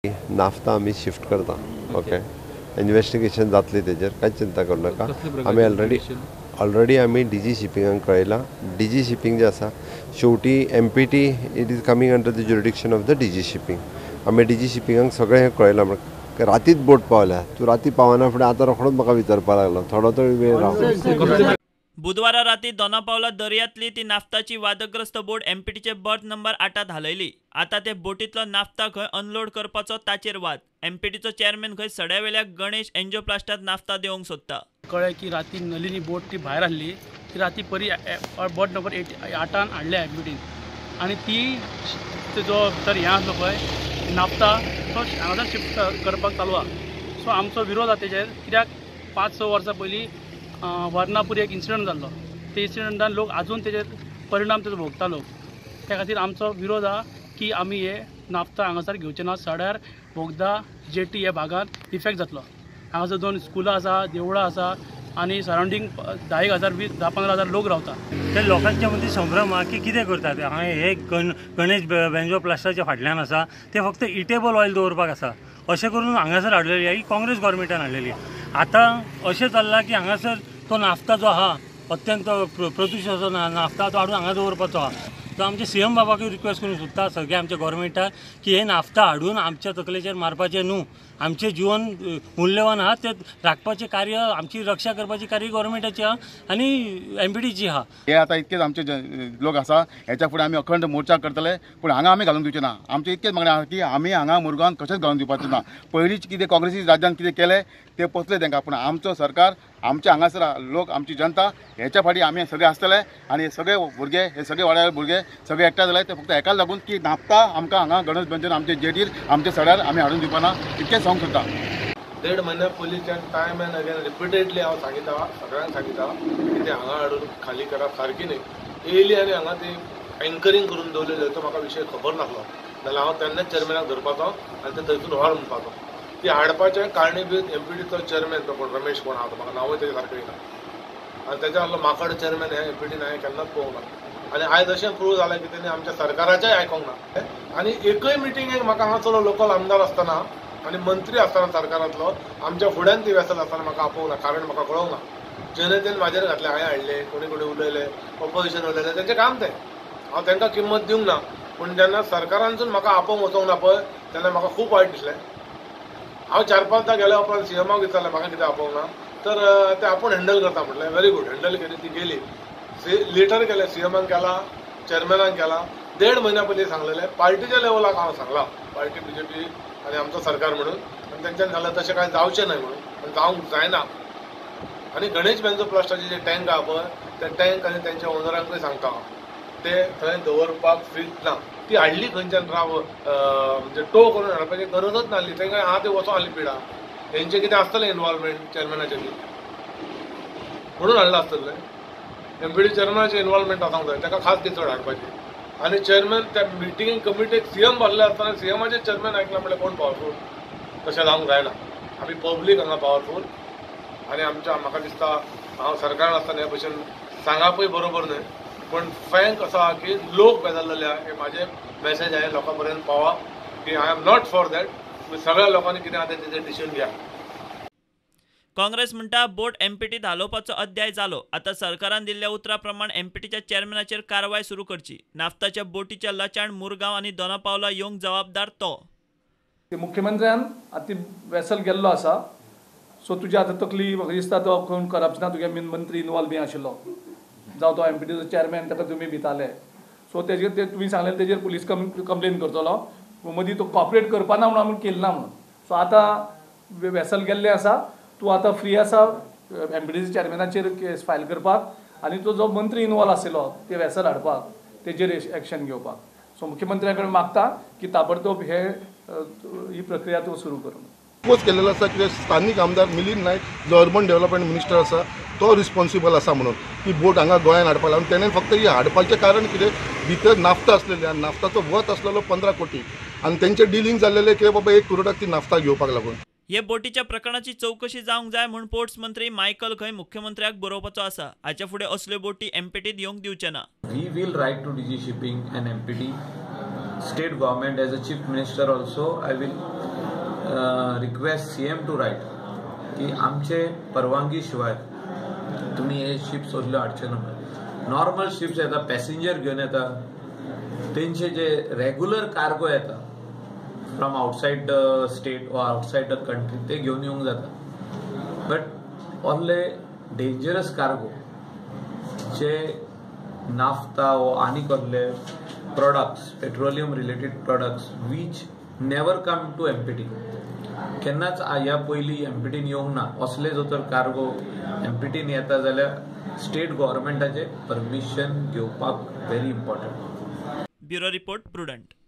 Naphtha आमी shift करता. Okay, investigation जातली तेजेर, कांयच चिंता करूं नाका. आमी ऑलरेडी आमी डीजी शिपिंगाक कळयलां. डीजी शिपींग जें आसा शेवटी MPT it is coming under the jurisdiction of the DG shipping. आमी डीजी शिपिंगाक सगळें हें कळयलां. म्हळ्यार रातीच बोट पावल्या, तूं राती पावना फुडें आतां रोखडोच म्हाका विचारपाक लागलो, थोडो तो वेळ राव. बुधवारा राती दोनापावला दर्यांतली ती नाफ्ताची वादग्रस्त बोट एमपीटीचे बर्थ नंबर 8 हालयली. आतां ते बोटींतलो नाफ्ता खंय अनलोड करपाचो ताचेर वाद. एमपीटीचो चेअरमॅन खंय सड्यावेल्या गणेश एन्जोप्लास्टात नाफ्ता देंवोवंक सोदता. कळ्ळें की राती नलिनी बोट ती भायर आसली, ती राती परी बर्थ नंबर 8 हाडल्या एमपीटीन आनी ती जो भितर हें आसलो पळय नाफ्ता तो हांगासर शिफ्ट करपाक चालू आसा. सो आमचो विरोध आसा तेजेर, कित्याक 5-6 वर्सां पयलीं वर्णापूर एक इन्सिडंट जाल्लो, ते इन्सिडंटान लोक आजून तेजेर परिणाम तेजो भोगता लोक. त्या खातीर आमचो विरोध आसा की आमी हे नाफ्ता हांगासर घेवचे ना. सड्यार बोगदा जेटी ह्या भागांत इफेक्ट जातलो. हांगासर 2 स्कुलां आसा, देवळां आसा आनी सरावंडींग 10,000 20, 10-15 हजार लोक रावता. ते लोकांच्या मदीं संभ्रम आहा की कितें करतात. हे गणेश बेंजो प्लास्टाच्या फाटल्यान आसा, ते फक्त इटेबल ऑयल दवरपाक आसा अशें करून हांगासर हाडलेली ही काँग्रेस गव्हर्मेंटान हाडलेली. आतां अशें चल्लां की हांगासर तो नाफ्ता जो आहा अत्यंत प्रदुशणाचो नाफ्ता तो हाडून हांगा दवरपाचो आहा. तो आमचे सीएम बाबाकूय रिक्वेस्ट करूंक सोदता सगळे आमच्या गव्हर्मेंटाक की हे नाफ्ता हाडून आमच्या तकलेचेर मारपाचें न्हू. आमचें जिवन मूल्यवान आहा, तें राखपाचें कार्य, आमची रक्षा करपाचें कार्य गव्हर्मेंटाचें आहा आनी एमपीटीची आहा. हे आतां इतकेच आमचे लोक आसा, हेच्या फुडें आमी अखंड मोर्चा करतले, पूण हांगा आमी घालून दिवचे ना. आमचें इतकेच मागणें आहा की आमी हांगा मुरगांवान कशेंच घालून दिवपाचें ना. पयलींच कितें काँग्रेसी राज्यान कितें केलें तें पचलें तांकां, पूण आमचो सरकार, आमच्या हांगासर लोक, आमची जनता हेच्या फाटीं आमी सगळे आसतले आनी हे सगळे भुरगे, हे सगळे वाड्यार भुरगे सगळे एकठांय जाले ते फक्त हेका लागून की नाफ्ता आमकां हांगा गणेश बेंजन आमचे जेटीर आमच्या सड्यार आमी हाडून दिवपा ना, इतकें सांगूंक सोदता. 1.5 म्हयन्या पयलींच्यान टायम एंड अगेन रिपिटेडली हांव सांगिता, सगळ्यांक सांगिता की ते हांगा हाडून खाली करप सारकी न्ही. येयली आनी हांगा ती एंकरींग करून दवरलेली, तो म्हाका विशय खबर नासलो, जाल्यार हांव तेन्नाच चेअरमॅनाक धरपाचो आनी ते थंयसून व्हर म्हणपाचो. ती हाडपाचें कारणीभूत एमपीटीचो चेअरमॅन तो कोण रमेश कोण आहा, तो म्हाका नांवूय तेजें सारकें येना. आनी तेज्या आहलो माकड चेअरमॅन हें एमपीटीन हांवें केन्नाच पळोवंक ना. आनी आयज अशें प्रूव जालें की तेणी आमच्या सरकाराचेंय आयकोंक ना. आनी एकय मिटिंगेक म्हाका हांगासरलो लोकल आमदार आसतना आनी मंत्री आसतना सरकारांतलो आमच्या फुड्यान ती वेसल आसतना म्हाका आपोवंक ना, कारण म्हाका कळोवंक ना. जनतेन म्हाजेर घातलें, हांवें हाडलें, कोणी कोणी उलयलें, ऑपोजिशन उलयलें, तेंचें काम तें, हांव तांकां किंमत दिवंक ना. पूण जेन्ना सरकारानसून म्हाका आपोवंक वचोंक ना पळय तेन्ना म्हाका खूब वायट दिसलें. हांव 4-5दा गेल्या उपरांत सीएमाक विचारलें म्हाका कितें आपोवंक ना, तर ते आपूण हँडल करता म्हटलें. व्हेरी गूड, हँडल केली, ती गेली. लिटर केलें, सीएमान केला, चेअरमॅनान केला. 1.5 म्हयन्या पयलीं सांगलेलें, पार्टीच्या लेवलाक हांव सांगलां, पार्टी बीजेपी आनी आमचो सरकार म्हणून, आनी तेंच्यान सांगलें तशें कांय जावचें न्हय म्हणून, आनी जावंक जायना. आनी गणेश बेंजो प्लास्टाचे जे टँक आहा पळय ते टँक आनी तेंच्या ओनरांकूय सांगता हांव, ते थंय दवरपाक फिट ना. ती हाडली खंयच्यान राव म्हणजे टो करून हाडपाची गरजच नासली, तांकां आहा ते वचों आसली पिडा, हेंचें कितें आसतलें इनवॉल्वमेंट चेअरमॅनाचें बी म्हणून हाडलां आसतलें. एमपीटी चेअरमॅनाचें इनवॉल्वमेंट आसूंक जाय, ताका खास ती चड हाडपाची. आनी चेअरमॅन त्या मिटिंगेक कमिटेक सीएम बसले आसतना सीएमाचे चेअरमॅन आयकलां म्हणल्यार कोण पावरफूल, तशें जावंक जायना. आमी पब्लीक हांगा पावरफूल आनी आमच्या म्हाका दिसता हांव सरकारान आसतना हे भशेन सांगपूय बरोबर न्हय, पूण फ्रँक असो आहा की लोक बेजारलेले आहा. हे म्हाजें मॅसेज हांवें लोकां पर्यंत पावा की I am not for that. सगळ्या लोकांनी कितें आहा तेजें डिसिजन घ्या. काँग्रेस म्हणटा बोट एमपीटीत हालोवपाचो अध्याय जालो. आतां सरकारान दिल्ल्या उतरा प्रमाण एमपीटीच्या चेअरमॅनाचेर कारवाय सुरू करची. नाफ्ताच्या बोटीच्या लचाण मुरगांव आनी दोनापावला येवंक जबाबदार तो. मुख्यमंत्र्यान आतां वेसल गेल्लो आसा, सो तुजी आतां तकली म्हाका दिसता तो कोण करप्शना तुगे मंत्री इनवॉल्व बी आशिल्लो, जावं तो एमपीटीचो चेअरमॅन ताका तुमी भिताले, सो तेजेर ते तुमी सांगलें तेजेर पुलीस कंप्लेन करतलो, मदीं तो कॉपरेट करपाना म्हणून आमी केलें ना म्हणून. सो आतां वेसल गेल्लें आसा, तूं आतां फ्री आसा एमपीटीसी चेअरमॅनाचेर केस फायल करपाक आनी तो जो मंत्री इनवॉल्व आशिल्लो ते वेसल हाडपाक तेजेर एक्शन घेवपाक. सो मुख्यमंत्र्या कडेन मागता की ताबडतोब हे ही प्रक्रिया तूं सुरू करूं. सपोज केलेलो आसा कित्याक स्थानीक आमदार मिलिंद नायक जो अर्बन डेव्हलपमेंट मिनिस्टर आसा तो रिस्पॉन्सिबल आसा म्हणून ती बोट हांगा गोंयान हाडपाक लागून तेणें फक्त ही हाडपाचें कारण कितें, भितर नाफ्ता आसलेली आनी नाफ्ताचो वत आसलेलो 15 कोटी आनी तेंचें डिलींग जाल्लेलें कितें बाबा 1 करोडाक ती नाफ्ता घेवपाक लागून. हे बोटीच्या प्रकरणाची चवकशी जावंक जाय म्हूण पोर्ट्स मंत्री मायकल खंय मुख्यमंत्र्याक बरोवपाचो आसा. हाचे फुडें असल्यो बोटी एमपीटीत येवंक दिवचे ना. We will write to DG shipping and MPT State government as a chief minister also I will request CM to write की आमचे परवानगी शिवाय तुम्ही हे शिप्स असल्यो हाडचे ना. नॉर्मल शिप्स येता, पॅसेंजर घेवन येता, तेंचे जे रेगुलर कार्गो येता from outside the state or outside the country ते घेवन येवंक जाता, but ओन्ले dangerous cargo J naphtha वो आनी कसले products, petroleum related products which never come to MPT, केन्नाच ह्या पयलीं एमपीटीन येवंक ना, असले जर तर कार्गो एमपीटीन येता जाल्यार स्टेट गव्हर्मेंटाचें परमिशन घेवपाक very important. Bureau report, Prudent.